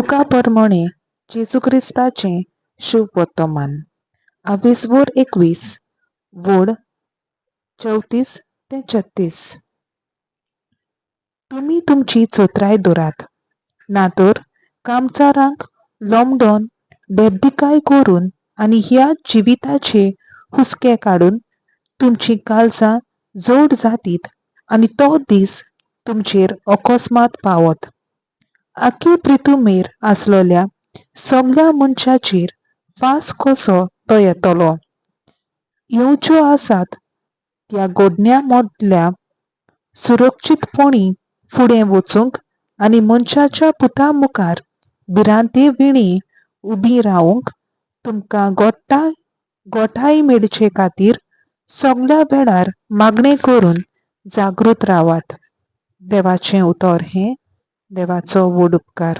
लुका परमणें जेजू क्रिस्ताचें शुभ वर्तमान आवेसवोर 21 वोड 34 ते 36. तुमी तुमची चोत्राय दवरात, ना तर कामचारांक लोमडोन बेबदिकाय करून आनी ह्या जिविताचे हुस्के काडून तुमचीं काळजां जोड जातीत आनी तो दीस तुमचेर अकस्मात पावत. आख्खे प्रितुमेर आसलोल्या सगल्या मनशाचेर फास कसो तो येतलो. येवच्यो आसात त्या गोडण्या मदल्या सुरक्षीतपणी फुडें वचूंक आनी मनशाच्या पुता मुखार भिरांते विणी उबी रावंक तुमकां गोट्टा गोठाय मेळचे खातीर सगल्या वेळार मागणें करून जागृत रावात. देवाचें उतर हें. देवाचो व्हड उपकार.